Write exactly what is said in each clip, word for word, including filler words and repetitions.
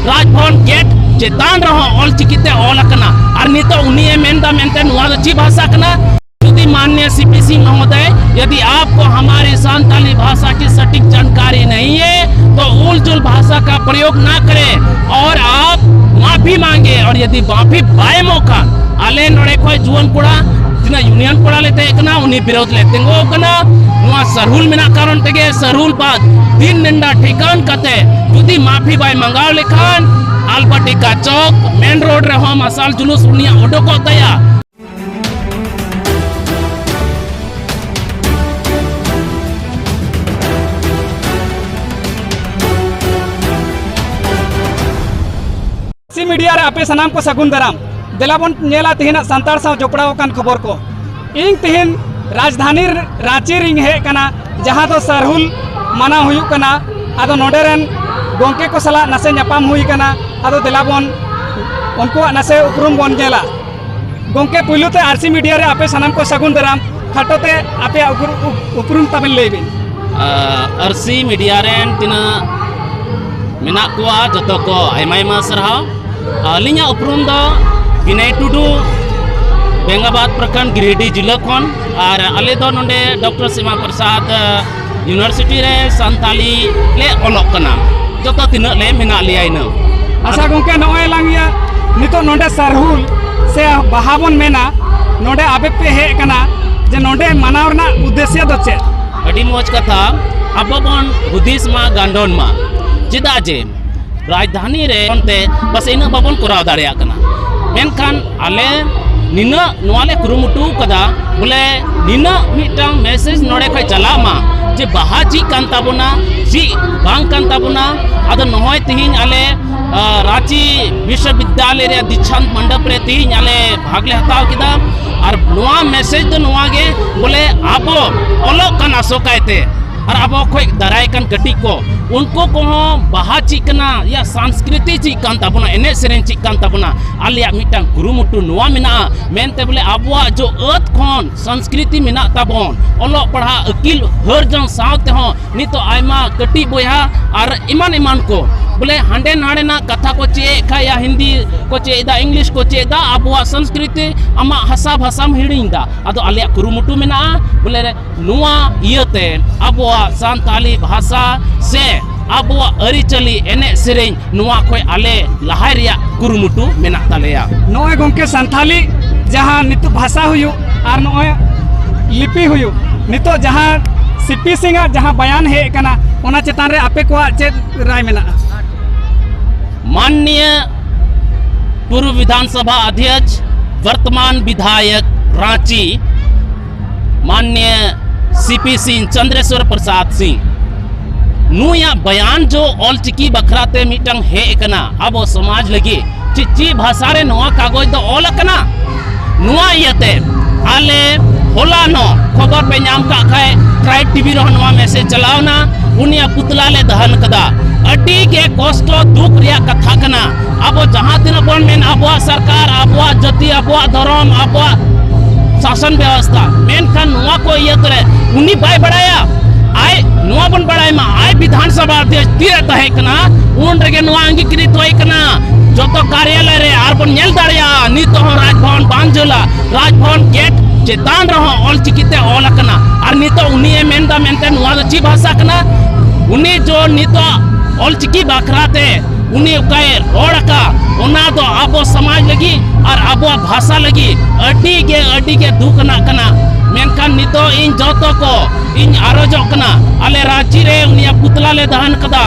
ᱨᱟᱡᱽᱵᱷᱚᱵᱚᱱ gate ᱪᱮᱛᱟᱱ ᱨᱮᱦᱚᱸ ᱚᱞ ᱪᱤᱠᱤ ᱛᱮ ᱚᱞ ᱟᱠᱟᱱᱟ᱾ ᱟᱨ ᱱᱤᱛᱚᱜ ᱩᱱᱤ ᱮ ᱢᱮᱱᱫᱟ ᱢᱮᱱᱛᱮ ᱱᱚᱣᱟ ᱫᱚ ᱪᱮᱫ ᱵᱷᱟᱥᱟ ᱠᱟᱱᱟ? यदि माननीय सीपी सिंह महोदय, यदि आपको हमारी संताली भाषा की सटीक जानकारी नहीं है, तो उलझुल भाषा का प्रयोग ना करें और आप माफी मांगे। और यदि माफी ᱵᱟᱭ ᱮᱢᱚᱜ ᱠᱷᱟᱱ, ᱟᱞᱮ ᱱᱚᱰᱮ ᱠᱷᱚᱱ ᱡᱩᱣᱟᱹᱱ ᱠᱚᱲᱟ, ᱛᱤᱱᱟᱹᱜ ᱭᱩᱱᱤᱭᱚᱱ ᱠᱚᱲᱟ ᱞᱮ ᱛᱟᱦᱮᱸ ᱠᱟᱱᱟ, ᱩᱱᱤ ᱵᱤᱨᱳᱫᱷ ᱞᱮ ᱛᱤᱸᱜᱩ ᱟᱠᱟᱱᱟ᱾ ᱱᱚᱣᱟ ᱥᱟᱨᱦᱩᱞ ᱢᱮᱱᱟᱜ ᱠᱟᱨᱚᱱ ᱛᱮᱜᱮ, ᱥᱟᱨᱦᱩᱞ ᱵᱟᱫ ᱫᱤᱱ ᱱᱮᱰᱟ ᱴᱷᱤᱠᱟᱹᱱ ᱠᱟᱛᱮ ᱡᱩᱫᱤ ᱢᱟᱯᱷᱤ ᱵᱟᱭ ᱢᱟᱸᱜᱟᱣ ᱞᱮᱠᱷᱟᱱ, ᱟᱞᱵᱟᱴᱤᱠᱟ ᱪᱚᱠ ᱢᱮᱱ ᱨᱳᱰ ᱨᱮᱦᱚᱸ ᱢᱟᱨᱥᱟᱞ ᱡᱩᱞᱩᱥ ᱩᱱᱤᱭᱟᱜ ᱚᱰᱚᱠᱚᱜ ᱛᱟᱭᱟ᱾ ᱥᱤ ᱢᱤᱰᱤᱭᱟ ᱨᱮ ᱟᱯᱮ ᱥᱟᱱᱟᱢ ᱠᱚ ᱥᱟᱹᱜᱩᱱ ᱫᱟᱨᱟᱢ᱾ ᱫᱮᱞᱟ ᱵᱚᱱ ᱧᱮᱞᱟ ᱛᱮᱦᱮᱧᱟᱜ ᱥᱟᱱᱛᱟᱲ ᱥᱟᱶ ᱡᱚᱯᱲᱟᱣ ᱟᱠᱟᱱ ᱠᱷᱚᱵᱚᱨ ᱠᱚ᱾ ᱤᱧ ᱛᱮᱦᱮᱧ ᱨᱟᱡᱽᱫᱷᱟᱱᱤ ᱨᱟᱸᱪᱤ ᱨᱤᱧ ᱦᱮᱡ ᱟᱠᱟᱱᱟ, ᱡᱟᱦᱟᱸ ᱫᱚ ᱥᱟᱨᱦᱩᱞ ᱢᱟᱱᱟᱣ ᱦᱩᱭᱩᱜ ᱠᱟᱱᱟ᱾ ᱟᱫᱚ ᱱᱚᱰᱮ ᱨᱮᱱ ᱜᱚᱢᱠᱮ ᱠᱚ ᱥᱟᱞᱟᱜ ᱱᱟᱥᱮ ᱧᱟᱯᱟᱢ ᱦᱩᱭ ᱟᱠᱟᱱᱟ᱾ ᱟᱫᱚ ᱫᱮᱞᱟ ᱵᱚᱱ ᱩᱱᱠᱩᱣᱟᱜ ᱱᱟᱥᱮ ᱩᱯᱨᱩᱢ ᱵᱚᱱ ᱧᱮᱞᱟ᱾ ᱜᱚᱢᱠᱮ, ᱯᱩᱭᱞᱩ ᱛᱮ ᱟᱨᱥᱤ ᱢᱤᱰᱤᱭᱟ ᱨᱮ ᱟᱯᱮ ᱥᱟᱱᱟᱢ ᱠᱚ ᱥᱟᱹᱜᱩᱱ ᱫᱟᱨᱟᱢ᱾ ᱠᱷᱟᱴᱚ ᱛᱮ ᱟᱯᱮᱭᱟᱜ ᱩᱯᱨᱩ-, ᱩᱯ-, ᱩᱯᱨᱩᱢ ᱛᱟᱵᱮᱱ ᱞᱟᱹᱭ ᱵᱤᱱ᱾ ᱟᱨᱥᱤ ᱢᱤᱰᱤᱭᱟ ᱨᱮᱱ ᱛᱤᱱᱟᱹᱜ ᱢᱮᱱᱟᱜ ᱠᱚᱣᱟ, ᱡᱚᱛᱚ ᱠᱚ ᱟᱭᱢᱟ ᱟᱭᱢᱟ ᱥᱟᱨᱦᱟᱣ᱾ ᱟᱹᱞᱤᱧᱟᱜ ᱩᱯᱨᱩᱢ ᱫᱚ ᱵᱤᱱᱚᱭ ᱴᱩᱰᱩ, ᱵᱮᱝᱜᱟᱵᱟᱫ ᱯᱨᱚᱠᱷᱚᱸᱰ, ᱜᱤᱨᱤᱰᱤ ᱡᱤᱞᱟᱹ ᱠᱷᱚᱱ᱾ ᱟᱨ ᱟᱞᱮ ᱫᱚ ᱱᱚᱰᱮ ᱰᱚᱠᱴᱚᱨ ᱥᱭᱟᱢᱟ ᱯᱨᱚᱥᱟᱫᱽ ᱤᱭᱩᱱᱤᱵᱷᱟᱨᱥᱤᱴᱤ ᱨᱮ ᱥᱟᱱᱛᱟᱞᱤ ᱞᱮ ᱚᱞᱚᱜ ᱠᱟᱱᱟ, ᱡᱚᱛᱚ ᱛᱤᱱᱟᱹᱜ ᱞᱮ ᱢᱮᱱᱟᱜ ᱞᱮᱭᱟ ᱤᱱᱟᱹ᱾ ᱟᱪᱪᱷᱟ ᱜᱚᱢᱠᱮ, ᱱᱚᱜᱼᱚᱭ ᱞᱟᱝ ᱤᱭᱟᱹ ᱱᱤᱛᱚᱜ ᱱᱚᱰᱮ ᱥᱟᱨᱦᱩᱞ ᱥᱮ ᱵᱟᱦᱟ ᱵᱚᱱ ᱢᱮᱱᱟ, ᱱᱚᱰᱮ ᱟᱯᱮ ᱯᱮ ᱦᱮᱡ ᱟᱠᱟᱱᱟ, ᱡᱮ ᱱᱚᱰᱮ ᱢᱟᱱᱟᱣ ᱨᱮᱱᱟᱜ ᱩᱫᱽᱫᱮᱥᱭᱚ ᱫᱚ ᱪᱮᱫ? ᱟᱹᱰᱤ ᱢᱚᱡᱽ ᱠᱟᱛᱷᱟ᱾ ᱟᱵᱚ ᱵᱚᱱ ᱦᱩᱫᱤᱥ ᱢᱟ, ᱜᱟᱱᱰᱚᱱ ᱢᱟ, ᱪᱮᱫᱟᱜ ᱡᱮ ᱨᱟᱡᱽᱫᱷᱟᱱᱤ ᱨᱮ ᱚᱱᱛᱮ ᱯᱟᱥᱮ ᱤᱱᱟᱹᱜ ᱵᱟᱵᱚᱱ ᱠᱚᱨᱟᱣ ᱫᱟᱲᱮᱭᱟᱜ ᱠᱟᱱᱟ, ᱢᱮᱱᱠᱷᱟᱱ ᱟᱞᱮ ᱱᱤᱱᱟᱹᱜ ᱱᱚᱣᱟ ᱞᱮ ᱠᱩᱨᱩᱢᱩᱴᱩ ᱠᱟᱫᱟ, ᱵᱚᱞᱮ ᱱᱤᱱᱟᱹᱜ ᱢᱤᱫᱴᱟᱝ ᱢᱮᱥᱮᱡᱽ ᱱᱚᱰᱮ ᱠᱷᱚᱡ ᱪᱟᱞᱟᱜ ᱢᱟ ᱡᱮ ᱵᱟᱦᱟ ᱪᱮᱫ ᱠᱟᱱ ᱛᱟᱵᱚᱱᱟ, ᱪᱮᱫ ᱵᱟᱝ ᱠᱟᱱ ᱛᱟᱵᱚᱱᱟ᱾ ᱟᱫᱚ ᱱᱚᱜᱼᱚᱭ ᱛᱤᱦᱤᱧ ᱟᱞᱮ, ᱟ, ᱨᱟᱸᱪᱤ ᱵᱤᱥᱥᱚᱵᱤᱫᱽᱫᱟᱞᱚᱭ ᱨᱮ ᱫᱤᱠᱥᱟᱱᱛ ᱢᱚᱱᱰᱚᱯ ᱨᱮ ᱛᱤᱦᱤᱧ ᱟᱞᱮ ᱵᱷᱟᱜᱽ ᱞᱮ ᱦᱟᱛᱟᱣ ᱠᱮᱫᱟ᱾ ᱟᱨ ᱱᱚᱣᱟ ᱢᱮᱥᱮᱡᱽ ᱫᱚ ᱱᱚᱣᱟ ᱜᱮ, ᱵᱚᱞᱮ ᱟᱵᱚ ᱚᱞᱚᱜ ᱠᱟᱱ ᱟᱥᱚᱠᱟᱭ ᱛᱮ, ᱟᱨ ᱟᱵᱚ ᱠᱷᱚᱡ ᱫᱟᱨᱟᱭ ᱠᱟᱱ ᱠᱟᱹᱴᱤᱡ ᱠᱚ, ᱩᱱᱠᱩ ᱠᱚᱦᱚᱸ ᱵᱟᱦᱟ ᱪᱮᱫ ᱠᱟᱱᱟ, ᱭᱟ ᱥᱚᱝᱥᱠᱨᱤᱛᱤ ᱪᱮᱫ ᱠᱟᱱ ᱛᱟᱵᱚᱱᱟ, ᱮᱱᱮᱡ ᱥᱮᱨᱮᱧ ᱪᱮᱫ ᱠᱟᱱ ᱛᱟᱵᱚᱱᱟ, ᱟᱞᱮᱭᱟᱜ ᱢᱤᱫᱴᱟᱝ ᱠᱩᱨᱩᱢᱩᱴᱩ ᱱᱚᱣᱟ ᱢᱮᱱᱟᱜᱼᱟ᱾ ᱢᱮᱱᱛᱮ ᱵᱚᱞᱮ ᱟᱵᱚᱣᱟᱜ ᱡᱚ ᱟᱹᱛ ᱠᱷᱚᱱ ᱥᱚᱝᱥᱠᱨᱤᱛᱤ ᱢᱮᱱᱟᱜ ᱛᱟᱵᱚᱱ, ᱚᱞᱚᱜ ᱯᱟᱲᱦᱟᱜ ᱟᱹᱠᱤᱞ ᱦᱟᱹᱨ ᱡᱚᱝ ᱥᱟᱶ ᱛᱮᱦᱚᱸ ᱱᱤᱛᱚᱜ ᱟᱭᱢᱟ ᱠᱟᱹᱴᱤᱡ ᱵᱚᱭᱦᱟ ᱟᱨ ᱮᱢᱟᱱ ᱮᱢᱟᱱ ᱠᱚ ᱵᱚᱞᱮ ᱦᱟᱸᱰᱮ ᱱᱟᱰᱮᱱᱟᱜ ᱠᱟᱛᱷᱟ ᱠᱚ ᱪᱮᱫ ᱮᱫ ᱠᱷᱟᱡ, ᱭᱟ ᱦᱤᱱᱫᱤ ᱠᱚ ᱪᱮᱫ ᱮᱫᱟ, ᱤᱝᱞᱤᱥ ᱠᱚ ᱪᱮᱫ ᱮᱫᱟ, ᱟᱵᱚᱣᱟᱜ ᱥᱚᱝᱥᱠᱨᱤᱛᱤ, ᱟᱢᱟᱜ ᱦᱟᱥᱟ ᱵᱷᱟᱥᱟᱢ ᱦᱤᱲᱤᱧ ᱮᱫᱟ᱾ ᱟᱫᱚ ᱟᱞᱮᱭᱟᱜ ᱠᱩᱨᱩᱢᱩᱴᱩ ᱢᱮᱱᱟᱜᱼᱟ, ᱵᱚᱞᱮ ᱱᱚᱣᱟ ᱤᱭᱟᱹᱛᱮ ᱟᱵᱚᱣᱟᱜ ᱥᱟᱱᱛᱟᱞᱤ ᱵᱷᱟᱥᱟ ᱥᱮ ᱟᱵᱚᱣᱟᱜ ᱟᱹᱨᱤᱪᱟᱹᱞᱤ, ᱮᱱᱮᱡ ᱥᱮᱨᱮᱧ, ᱱᱚᱣᱟ ᱠᱷᱚᱡ ᱟᱞᱮ ᱞᱟᱦᱟᱭ ᱨᱮᱭᱟᱜ ᱠᱩᱨᱩᱢᱩᱴᱩ ᱢᱮᱱᱟᱜ ᱛᱟᱞᱮᱭᱟ᱾ ᱱᱚᱜᱼᱚᱭ ᱜᱚᱢᱠᱮ, ᱥᱟᱱᱛᱷᱟᱞᱤ ᱡᱟᱦᱟᱸ ᱱᱤᱛᱚᱜ ᱵᱷᱟᱥᱟ ᱦᱩᱭᱩᱜ ᱟᱨ ᱱᱚᱜᱼᱚᱭ ᱞᱤᱯᱤ ᱦᱩᱭᱩᱜ, ᱱᱤᱛᱚᱜ ᱡᱟᱦᱟᱸ ᱥᱤ ᱯᱤ ᱥᱤᱝ ᱟᱜ ᱡᱟᱦᱟᱸ ᱵᱟᱭᱟᱱ ᱦᱮᱡ ᱟᱠᱟᱱᱟ, ᱚᱱᱟ ᱪᱮᱛᱟᱱ ᱨᱮ ᱟᱯᱮ ᱠᱚᱣᱟᱜ ᱪᱮᱫ ᱨᱟᱭ ᱢᱮᱱᱟᱜᱼᱟ? माननीय पूर्व विधानसभा अध्यक्ष, वर्तमान विधायक रांची, माननीय सी पी सिंह, चंद्रेश्वर प्रसाद सिंह, ᱱᱩᱭᱟᱜ ᱵᱟᱭᱟᱱ ᱡᱚ ᱚᱞᱪᱤᱠᱤ ᱵᱟᱠᱷᱨᱟ ᱛᱮ ᱢᱤᱫᱴᱟᱝ ᱦᱮᱡ ᱟᱠᱟᱱᱟ ᱟᱵᱚ ᱥᱚᱢᱟᱡᱽ ᱞᱟᱹᱜᱤᱫ, ᱪᱮᱫ, ᱪᱮᱫ ᱵᱷᱟᱥᱟ ᱨᱮ ᱱᱚᱣᱟ ᱠᱟᱜᱚᱡᱽ ᱫᱚ ᱚᱞ ᱟᱠᱟᱱᱟ? ᱱᱚᱣᱟ ᱤᱭᱟᱹᱛᱮ ᱟᱞᱮ ᱦᱚᱞᱟᱱᱚᱜ ᱠᱷᱚᱵᱚᱨ ᱯᱮ ᱧᱟᱢ ᱠᱟᱜ ᱠᱷᱟᱡ, ᱴᱨᱟᱭᱤᱵ ᱴᱤ ᱵᱷᱤ ᱨᱮᱦᱚᱸ ᱱᱚᱣᱟ ᱢᱮᱥᱮᱡᱽ ᱪᱟᱞᱟᱣᱱᱟ, ᱩᱱᱤᱭᱟᱜ ᱯᱩᱛᱞᱟ ᱞᱮ ᱫᱟᱦᱚᱱ ᱠᱟᱫᱟ᱾ ᱟᱹᱰᱤ ᱜᱮ ᱠᱚᱥᱴᱚ ᱫᱩᱠ ᱨᱮᱭᱟᱜ ᱠᱟᱛᱷᱟ ᱠᱟᱱᱟ᱾ ᱟᱵᱚ ᱡᱟᱦᱟᱸ ᱛᱤᱱᱟᱹᱜ ᱵᱚᱱ ᱢᱮᱱ, ᱟᱵᱚᱣᱟᱜ ᱥᱚᱨᱠᱟᱨ, ᱟᱵᱚᱣᱟᱜ ᱡᱟᱹᱛᱤ, ᱟᱵᱚᱣᱟᱜ ᱫᱷᱚᱨᱚᱢ, ᱟᱵᱚᱣᱟᱜ ᱥᱟᱥᱚᱱ ᱵᱮᱵᱚᱥᱛᱷᱟ, ᱢᱮᱱᱠᱷᱟᱱ ᱱᱚᱣᱟ ᱠᱚ ᱤᱭᱟᱹ ᱨᱮ ᱩᱱᱤ ᱵᱟᱭ ᱵᱟᱲᱟᱭᱟ᱾ ᱟᱡ, ᱱᱚᱣᱟ ᱵᱚᱱ ᱵᱟᱲᱟᱭ ᱢᱟ, ᱟᱡ ᱵᱤᱫᱷᱟᱱ ᱥᱚᱵᱷᱟ ᱚᱫᱷᱭᱚᱠᱥ ᱛᱤᱨᱮ ᱛᱟᱦᱮᱸ ᱠᱟᱱᱟ, ᱩᱱ ᱨᱮᱜᱮ ᱱᱚᱣᱟ ᱟᱝᱜᱤᱠᱨᱤᱛ ᱦᱩᱭ ᱠᱟᱱᱟ ᱡᱚᱛᱚ ᱠᱟᱨᱭᱟᱞᱚᱭ ᱨᱮ᱾ ᱟᱨ ᱵᱚᱱ ᱧᱮᱞ ᱫᱟᱲᱮᱭᱟᱜᱼᱟ, ᱱᱤᱛᱚᱜ ᱦᱚᱸ ᱨᱟᱡᱽᱵᱷᱚᱵᱚᱱ ᱵᱟᱝ ᱡᱷᱟᱹᱞᱟ, ᱨᱟᱡᱽᱵᱷᱚᱵᱚᱱ ᱜᱮᱴ ᱪᱮᱛᱟᱱ ᱨᱮᱦᱚᱸ ᱚᱞᱪᱤᱠᱤ ᱛᱮ ᱚᱞ ᱟᱠᱟᱱᱟ᱾ ᱟᱨ ᱱᱤᱛᱚᱜ ᱩᱱᱤᱭᱮ ᱢᱮᱱᱫᱟ ᱢᱮᱱᱛᱮ ᱱᱚᱣᱟ ᱫᱚ ᱪᱮᱫ ᱵᱷᱟᱥᱟ ᱠᱟᱱᱟ? ᱩᱱᱤ ᱡᱚ ᱱᱤᱛᱚᱜ ᱚᱞᱪᱤᱠᱤ ᱵᱟᱠᱷᱨᱟ ᱛᱮ ᱩᱱᱤ ᱚᱠᱟᱭ ᱨᱚᱲ ᱟᱠᱟᱫ, ᱚᱱᱟ ᱫᱚ ᱟᱵᱚ ᱥᱚᱢᱟᱡᱽ ᱞᱟᱹᱜᱤᱫ ᱟᱨ ᱟᱵᱚᱣᱟᱜ ᱵᱷᱟᱥᱟ ᱞᱟᱹᱜᱤᱫ ᱟᱹᱰᱤ ᱜᱮ, ᱟᱹᱰᱤ ᱜᱮ ᱫᱩᱠ ᱟᱱᱟᱜ ᱠᱟᱱᱟ᱾ ᱢᱮᱱᱠᱷᱟᱱ ᱱᱤᱛᱚᱜ ᱤᱧ ᱡᱚᱛᱚ ᱠᱚ ᱤᱧ ᱟᱨᱚᱡᱚᱜ ᱠᱟᱱᱟ, ᱟᱞᱮ ᱨᱟᱸᱪᱤ ᱨᱮ ᱩᱱᱤᱭᱟᱜ ᱯᱩᱛᱞᱟ ᱞᱮ ᱫᱟᱦᱟᱱ ᱠᱟᱫᱟ,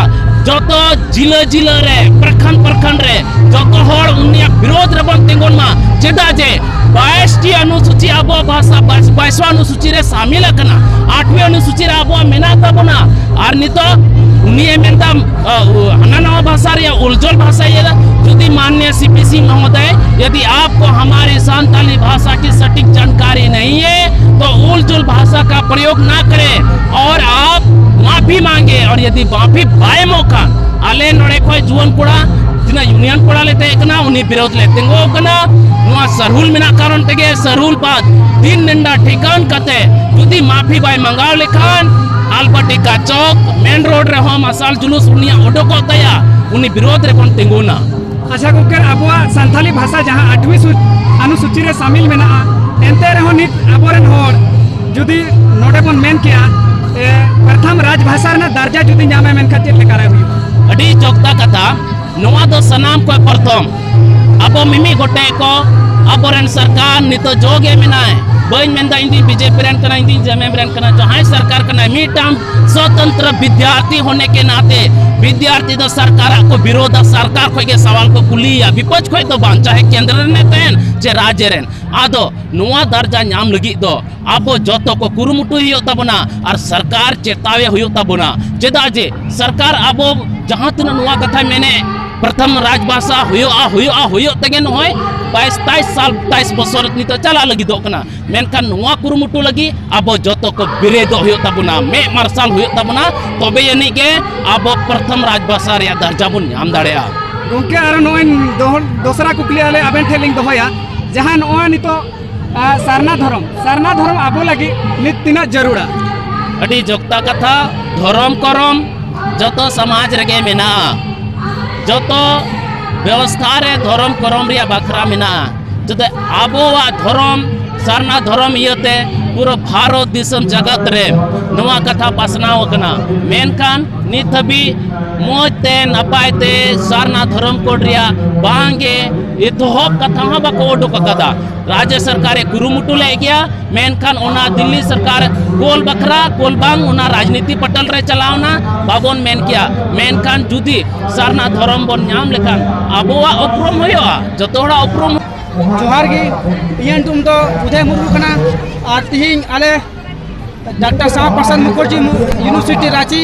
ᱡᱚᱛᱚ ᱡᱤᱞᱟᱹ ᱡᱤᱞᱟᱹ ᱨᱮ, ᱯᱨᱚᱠᱷᱚᱸᱰ ᱯᱨᱚᱠᱷᱚᱸᱰ ᱨᱮ ᱡᱚᱛᱚ ᱦᱚᱲ ᱩᱱᱤᱭᱟᱜ ᱵᱤᱨᱳᱫᱷ ᱨᱮᱵᱚᱱ ᱛᱤᱸᱜᱩᱱ ᱢᱟ᱾ ᱪᱮᱫᱟᱜ ᱡᱮ ᱵᱟᱭᱤᱥ ᱴᱤ ᱚᱱᱩᱥᱩᱪᱤ ᱟᱵᱚᱣᱟᱜ ᱵᱷᱟᱥᱟ, ᱵᱟᱭᱤᱥ, ᱵᱟᱭᱤᱥ ᱚᱱᱩᱥᱩᱪᱤ ᱨᱮ ᱥᱟᱢᱤᱞ ᱟᱠᱟᱱᱟ, ᱟᱴ ᱚᱱᱩᱥᱩᱪᱤ ᱨᱮ ᱟᱵᱚᱣᱟᱜ ᱢᱮᱱᱟᱜ ᱛᱟᱵᱚᱱᱟ᱾ ᱟᱨ ᱱᱤᱛᱚᱜ ᱩᱱᱤᱭᱮ ᱢᱮᱱᱫᱟ, ᱟ, ᱦᱟᱱᱟ ᱱᱟᱣᱟ ᱵᱷᱟᱥᱟ ᱨᱮᱭᱟᱜ ᱩᱞᱡᱚᱞ ᱵᱷᱟᱥᱟ ᱤᱭᱟᱹ ᱫᱟ᱾ ᱡᱩᱫᱤ ᱢᱟᱱᱱᱤᱭᱟ ᱥᱤ ᱯᱤ ᱥᱤᱝ ᱢᱚᱦᱳᱫᱚᱭ, ᱡᱩᱫᱤ ᱟᱯᱠᱳ ᱦᱟᱢᱟᱨᱤ ᱥᱟᱱᱛᱟᱞᱤ ᱵᱷᱟᱥᱟ ᱠᱤ ᱥᱚᱴᱷᱤᱠ ᱡᱟᱱᱠᱟᱨᱤ ᱱᱟᱦᱤ ᱦᱮ, ᱛᱚ ᱩᱞᱡᱩᱞ ᱵᱷᱟᱥᱟ ᱠᱟ ᱯᱨᱚᱭᱳᱜᱽ ᱱᱟ ᱠᱟᱨᱮ ᱚᱨ ᱟᱯ ᱢᱟᱯᱷᱤ ᱢᱟᱝᱜᱮ᱾ ᱚᱨ ᱡᱩᱫᱤ ᱢᱟᱯᱷᱤ ᱵᱟᱭ ᱮᱢᱚᱜ ᱠᱷᱟᱱ, ᱟᱞᱮ ᱱᱚᱰᱮ ᱠᱷᱚᱡ ᱡᱩᱣᱟᱹᱱ ᱠᱚᱲᱟ ᱛᱤᱱᱟᱹᱜ ᱤᱭᱩᱱᱤᱭᱚᱱ ᱠᱚᱲᱟ ᱞᱮ ᱛᱟᱦᱮᱸ ᱠᱟᱱᱟ, ᱩᱱᱤ ᱵᱤᱨᱳᱫᱷ ᱞᱮ ᱛᱤᱸᱜᱩ ᱟᱠᱟᱱᱟ᱾ ᱱᱚᱣᱟ ᱥᱟᱨᱦᱩᱞ ᱢᱮᱱᱟᱜ ᱠᱟᱨᱚᱱ ᱛᱮᱜᱮ ᱥᱟᱨᱦᱩᱞ ᱵᱟᱫ ᱫᱤᱱ ᱱᱮᱰᱟ ᱴᱷᱤᱠᱟᱹᱱ ᱠᱟᱛᱮ ᱡᱩᱫᱤ ᱢᱟᱯᱷᱤ ᱵᱟᱭ ᱢᱟᱸᱜᱟᱣ ᱞᱮᱠᱷᱟᱱ, ᱟᱞᱵᱟᱴᱤ ᱠᱟ ᱪᱚᱠ ᱢᱮᱱ ᱨᱳᱰ ᱨᱮᱦᱚᱸ ᱢᱟᱥᱟᱞ ᱡᱩᱞᱩᱥ ᱩᱱᱤᱭᱟᱜ ᱚᱰᱚᱠᱚᱜ ᱛᱟᱭᱟ᱾ ᱩᱱᱤ ᱵᱤᱨᱳᱫᱷ ᱨᱮᱵᱚᱱ ᱛᱤᱸᱜᱩᱱᱟ᱾ ᱟᱪᱪᱷᱟ ᱜᱚᱢᱠᱮ, ᱟᱵᱚᱣᱟᱜ ᱥᱟᱱᱛᱟᱞᱤ ᱵᱷᱟᱥᱟ ᱡᱟᱦᱟᱸ ᱟᱴᱷᱣᱤ ᱥᱩ-, ᱚᱱᱩᱥᱩᱪᱤ ᱨᱮ ᱥᱟᱢᱤᱞ ᱢᱮᱱᱟᱜᱼᱟ, ᱮᱱᱛᱮ ᱨᱮᱦᱚᱸ ᱱᱤᱛ ᱟᱵᱚᱨᱮᱱ ᱦᱚᱲ ᱡᱩᱫᱤ ᱱᱚᱰᱮ ᱵᱚᱱ ᱢᱮᱱ ᱠᱮᱭᱟ, ᱮ, ᱯᱨᱚᱛᱷᱚᱢ ᱨᱟᱡᱽ ᱵᱷᱟᱥᱟ ᱨᱮᱱᱟᱜ ᱫᱟᱨᱡᱟ ᱡᱩᱫᱤ ᱧᱟᱢᱟᱭ, ᱢᱮᱱᱠᱷᱟᱱ ᱪᱮᱫ ᱞᱮᱠᱟᱨᱮ ᱦᱩᱭᱩᱜᱼᱟ? ᱟᱹᱰᱤ ᱡᱚᱠᱛᱟ ᱠᱟᱛᱷᱟ᱾ ᱱᱚᱣᱟ ᱫᱚ ᱥᱟᱱᱟᱢ ᱠᱷᱚᱱ ᱯᱨᱚᱛᱷᱚᱢ ᱟᱵᱚ ᱢᱤᱢᱤᱫ ᱜᱚᱴᱮᱡ ᱠᱚ ᱟᱵᱚᱨᱮᱱ ᱥᱚᱨᱠᱟᱨ ᱱᱤᱛᱚᱜ ᱡᱚᱜᱮ ᱢᱮᱱᱟᱭ᱾ ᱵᱟᱹᱧ ᱢᱮᱱᱫᱟ ᱤᱧ ᱫᱩᱧ ᱵᱤᱡᱮᱯᱤ ᱨᱮᱱ ᱠᱟᱱᱟ, ᱤᱧ ᱫᱩᱧ ᱡᱮᱢᱮᱢ ᱨᱮᱱ ᱠᱟᱱᱟ, ᱡᱟᱦᱟᱸᱭ ᱥᱚᱨᱠᱟᱨ ᱠᱟᱱᱟᱭ, ᱢᱤᱫᱴᱟᱝ ᱥᱚᱛᱚᱱᱛᱨᱚ ᱵᱤᱫᱽᱭᱟᱨᱛᱷᱤ ᱦᱚᱱᱮ ᱠᱮ ᱱᱟᱛᱮ ᱵᱤᱫᱽᱭᱟᱨᱛᱷᱤ ᱫᱚ ᱥᱚᱨᱠᱟᱨᱟᱜ ᱠᱚ ᱵᱤᱨᱳᱫᱷᱟ, ᱥᱚᱨᱠᱟᱨ ᱠᱷᱚᱱ ᱜᱮ ᱥᱟᱣᱟᱞ ᱠᱚ ᱠᱩᱞᱤᱭᱟ, ᱵᱤᱯᱚᱠᱷ ᱠᱷᱚᱱ ᱫᱚ ᱵᱟᱝ, ᱪᱟᱦᱮ ᱠᱮᱱᱫᱨᱚ ᱨᱮᱱ ᱛᱟᱦᱮᱱ ᱪᱮ ᱨᱟᱡᱽ ᱨᱮᱱ᱾ ᱟᱫᱚ ᱱᱚᱣᱟ ᱫᱟᱨᱡᱟ ᱧᱟᱢ ᱞᱟᱹᱜᱤᱫ ᱫᱚ ᱟᱵᱚ ᱡᱚᱛᱚ ᱠᱚ ᱠᱩᱨᱩᱢᱩᱴᱩᱭ ᱦᱩᱭᱩᱜ ᱛᱟᱵᱚᱱᱟ ᱟᱨ ᱥᱚᱨᱠᱟᱨ ᱪᱮᱛᱟᱣᱮ ᱦᱩᱭᱩᱜ ᱛᱟᱵᱚᱱᱟ᱾ ᱪᱮᱫᱟᱜ ᱡᱮ ᱥᱚᱨᱠᱟᱨ ᱟᱵᱚ ᱡᱟᱦᱟᱸ ᱛᱤᱱᱟᱹᱜ ᱱᱚᱣᱟ ᱠᱟᱛᱷᱟᱭ ᱢᱮᱱᱮᱫ, ᱯᱨᱚᱛᱷᱚᱢ ᱨᱟᱡᱽ ᱵᱷᱟᱥᱟ ᱦᱩᱭᱩᱜᱼᱟ, ᱦᱩᱭᱩᱜᱼᱟ, ᱦᱩᱭᱩᱜ ᱛᱮᱜᱮ ᱱᱚᱜᱼᱚᱭ ᱵᱟᱭᱤᱥ ᱛᱮᱭᱤᱥ ᱥᱟᱞ, ᱛᱮᱭᱤᱥ ᱵᱚᱥᱚᱨ ᱱᱤᱛᱚᱜ ᱪᱟᱞᱟᱜ ᱞᱟᱹᱜᱤᱫᱚᱜ ᱠᱟᱱᱟ᱾ ᱢᱮᱱᱠᱷᱟᱱ ᱱᱚᱣᱟ ᱠᱩᱨᱩᱢᱩᱴᱩ ᱞᱟᱹᱜᱤᱫ ᱟᱵᱚ ᱡᱚᱛᱚ ᱠᱚ ᱵᱮᱨᱮᱫᱚᱜ ᱦᱩᱭᱩᱜ ᱛᱟᱵᱚᱱᱟ, ᱢᱮᱫ ᱢᱟᱨᱥᱟᱞ ᱦᱩᱭᱩᱜ ᱛᱟᱵᱚᱱᱟ, ᱛᱚᱵᱮ ᱟᱹᱱᱤᱡ ᱜᱮ ᱟᱵᱚ ᱯᱨᱚᱛᱷᱚᱢ ᱨᱟᱡᱽ ᱵᱷᱟᱥᱟ ᱨᱮᱭᱟᱜ ᱫᱟᱨᱡᱟ ᱵᱚᱱ ᱧᱟᱢ ᱫᱟᱲᱮᱭᱟᱜᱼᱟ᱾ ᱜᱚᱢᱠᱮ, ᱟᱨ ᱱᱚᱜᱼᱚᱭ ᱫᱚᱦᱚ-, ᱫᱚᱥᱨᱟ ᱠᱩᱠᱞᱤ ᱟᱞᱮ ᱟᱵᱮᱱ ᱴᱷᱮᱱ ᱞᱤᱧ ᱫᱚᱦᱚᱭᱟ, ᱡᱟᱦᱟᱸ ᱱᱚᱜᱼᱚᱭ ᱱᱤᱛᱚᱜ, ᱟ, ᱥᱟᱨᱱᱟ ᱫᱷᱚᱨᱚᱢ, ᱥᱟᱨᱱᱟ ᱫᱷᱚᱨᱚᱢ ᱟᱵᱚ ᱞᱟᱹᱜᱤᱫ ᱱᱤᱛ ᱛᱤᱱᱟᱹᱜ ᱡᱟᱹᱨᱩᱲᱟ? ᱟᱹᱰᱤ ᱡᱚᱠᱛᱟ ᱠᱟᱛᱷᱟ᱾ ᱫᱷᱚᱨᱚᱢ ᱠᱚᱨᱚᱢ ᱡᱚᱛᱚ ᱥᱚᱢᱟᱡᱽ ᱨᱮᱜᱮ ᱢᱮᱱᱟᱜᱼᱟ, ᱡᱚᱛᱚ ᱵᱮᱵᱚᱥᱛᱷᱟ ᱨᱮ ᱫᱷᱚᱨᱚᱢ ᱠᱚᱨᱚᱢ ᱨᱮᱭᱟᱜ ᱵᱟᱠᱷᱨᱟ ᱢᱮᱱᱟᱜᱼᱟ᱾ ᱡᱩᱫᱤ ᱟᱵᱚᱣᱟᱜ ᱫᱷᱚᱨᱚᱢ, ᱥᱟᱨᱱᱟ ᱫᱷᱚᱨᱚᱢ ᱤᱭᱟᱹᱛᱮ ᱯᱩᱨᱟᱹ ᱵᱷᱟᱨᱚᱛ ᱫᱤᱥᱚᱢ ᱡᱟᱠᱟᱛ ᱨᱮ ᱱᱚᱣᱟ ᱠᱟᱛᱷᱟ ᱯᱟᱥᱱᱟᱣ ᱟᱠᱟᱱᱟ, ᱢᱮᱱᱠᱷᱟᱱ ᱱᱤᱛ ᱦᱟᱹᱵᱤᱡ ᱢᱚᱡᱽ ᱛᱮ ᱱᱟᱯᱟᱭ ᱛᱮ ᱥᱟᱨᱱᱟ ᱫᱷᱚᱨᱚᱢ ᱠᱳᱰ ᱨᱮᱭᱟᱜ ᱵᱟᱝ ᱜᱮ ᱮᱛᱚᱦᱚᱵ ᱠᱟᱛᱷᱟ ᱦᱚᱸ ᱵᱟᱠᱚ ᱩᱰᱩᱠ ᱟᱠᱟᱫᱟ᱾ ᱨᱟᱡᱽ ᱥᱚᱨᱠᱟᱨᱮ ᱠᱩᱨᱩᱢᱩᱴᱩ ᱞᱮᱫ ᱜᱮᱭᱟ, ᱢᱮᱱᱠᱷᱟᱱ ᱚᱱᱟ ᱫᱤᱞᱞᱤ ᱥᱚᱨᱠᱟᱨ ᱠᱳᱞ ᱵᱟᱠᱷᱨᱟ, ᱠᱳᱞ ᱵᱟᱝ, ᱚᱱᱟ ᱨᱟᱡᱽᱱᱤᱛᱤ ᱯᱟᱴᱟᱞ ᱨᱮ ᱪᱟᱞᱟᱣᱱᱟ, ᱵᱟᱵᱚᱱ ᱢᱮᱱ ᱠᱮᱭᱟ᱾ ᱢᱮᱱᱠᱷᱟᱱ ᱡᱩᱫᱤ ᱥᱟᱨᱱᱟ ᱫᱷᱚᱨᱚᱢ ᱵᱚᱱ ᱧᱟᱢ ᱞᱮᱠᱷᱟᱱ ᱟᱵᱚᱣᱟᱜ ᱩᱯᱨᱩᱢ ᱦᱩᱭᱩᱜᱼᱟ, ᱡᱚᱛᱚ ᱦᱚᱲᱟᱜ ᱩᱯᱨᱩᱢ᱾ ᱡᱚᱦᱟᱨ ᱜᱮ, ᱤᱧᱟᱹᱜ ᱧᱩᱛᱩᱢ ᱫᱚ ᱩᱫᱚᱭ ᱢᱩᱨᱢᱩ ᱠᱟᱱᱟ᱾ ᱟᱨ ᱛᱤᱦᱤᱧ ᱟᱞᱮ ᱰᱟᱠᱛᱟᱨ ᱥᱟᱢᱟ ᱯᱨᱟᱥᱟᱫᱽ ᱢᱩᱠᱷᱟᱨᱡᱤ ᱢᱩ-, ᱤᱭᱩᱱᱤᱵᱷᱟᱨᱥᱤᱴᱤ ᱨᱟᱸᱪᱤ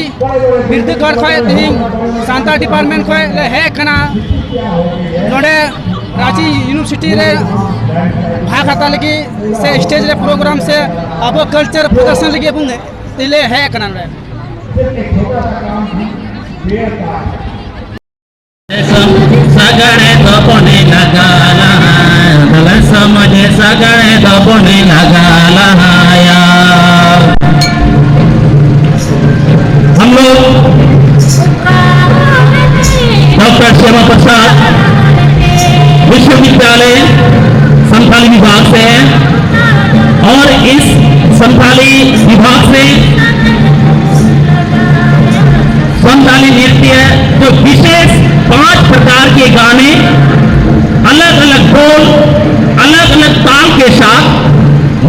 ᱵᱤᱨᱫᱟᱹᱜᱟᱲ ᱠᱷᱚᱱ ᱛᱤᱦᱤᱧ ᱥᱟᱱᱛᱟᱲ ᱰᱤᱯᱟᱨᱴᱢᱮᱱᱴ ᱠᱷᱚᱱ ᱞᱮ ᱦᱮᱡ ᱟᱠᱟᱱᱟ ᱱᱚᱰᱮ ᱨᱟᱸᱪᱤ ᱤᱭᱩᱱᱤᱵᱷᱟᱨᱥᱤᱴᱤ ᱨᱮ ᱵᱷᱟᱜᱽ ᱦᱟᱛᱟᱣ ᱞᱟᱹᱜᱤᱫ ᱥᱮ ᱥᱴᱮᱡᱽ ᱨᱮ ᱯᱨᱳᱜᱨᱟᱢ ᱥᱮ ᱟᱵᱚ ᱠᱟᱞᱪᱟᱨ ᱯᱨᱚᱫᱚᱨᱥᱚᱱ ᱞᱟᱹᱜᱤᱫ ᱵᱚᱱ ᱞᱮ ᱦᱮᱡ ᱟᱠᱟᱱᱟ ᱱᱚᱰᱮ᱾ ᱥᱟᱜᱟᱲᱮ ᱫᱚ ᱵᱚᱱᱮ ᱞᱟᱜᱟ ᱞᱟᱦᱟᱭᱟ, ᱫᱚᱞᱮ ᱥᱚᱢᱟᱡᱮ ᱥᱟᱜᱟᱲᱮ ᱫᱚ ᱵᱚᱱᱮ ᱞᱟᱜᱟ ᱞᱟᱦᱟᱭᱟ᱾ हम लोग डॉक्टर श्यामा प्रसाद विश्वविद्यालय संथाली विभाग से हैं और इस संथाली विभाग से संथाली नृत्य, जो विशेष पांच प्रकार के गाने, अलग अलग बोल, अलग अलग ताल के साथ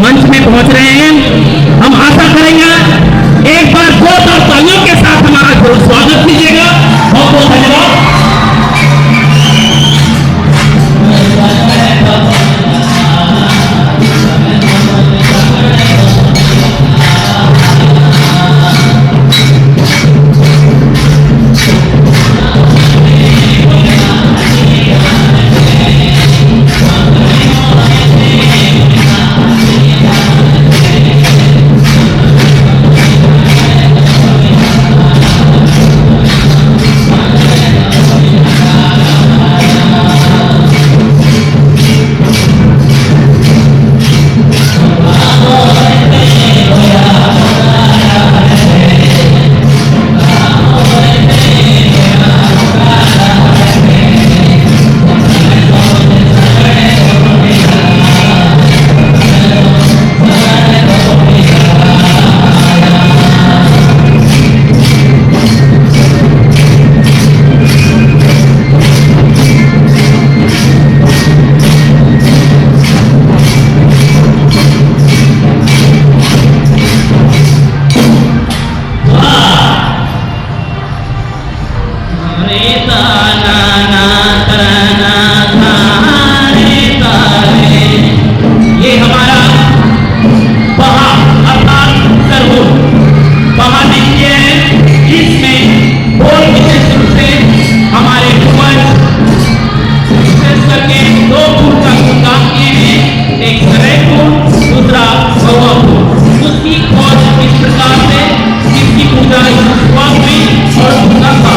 मंच में पहुंच रहे हैं। हम आशा करेंगे एक बार जोरदार तालियों के साथ हमारा जरूर स्वागत कीजिएगा। बहुत बहुत धन्यवाद। ये हमारा पहा अर्थात सरहुल पहा नृत्य है, जिसमें बोल विशेष रूप से हमारे पूर्वज विशेष करके दो फूल का गुणगान किए हैं, एक सरय फूल, दूसरा महुआ फूल। उसकी खोज इस प्रकार से, जिसकी पूजा इस शुरुआत हुई और उसका था।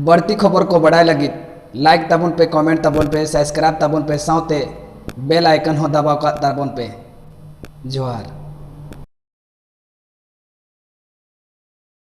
ᱵᱟᱹᱲᱛᱤ ᱠᱷᱚᱵᱚᱨ ᱠᱚ ᱵᱟᱰᱟᱭ ᱞᱟᱹᱜᱤᱫ like ᱛᱟᱵᱚᱱ ᱯᱮ, comment ᱛᱟᱵᱚᱱ ᱯᱮ, subscribe ᱛᱟᱵᱚᱱ ᱯᱮ, ᱥᱟᱶᱛᱮ bell icon ᱦᱚᱸ ᱫᱟᱵᱟᱣ ᱠᱟᱜ ᱛᱟᱵᱚᱱ ᱯᱮ᱾ ᱡᱚᱦᱟᱨ᱾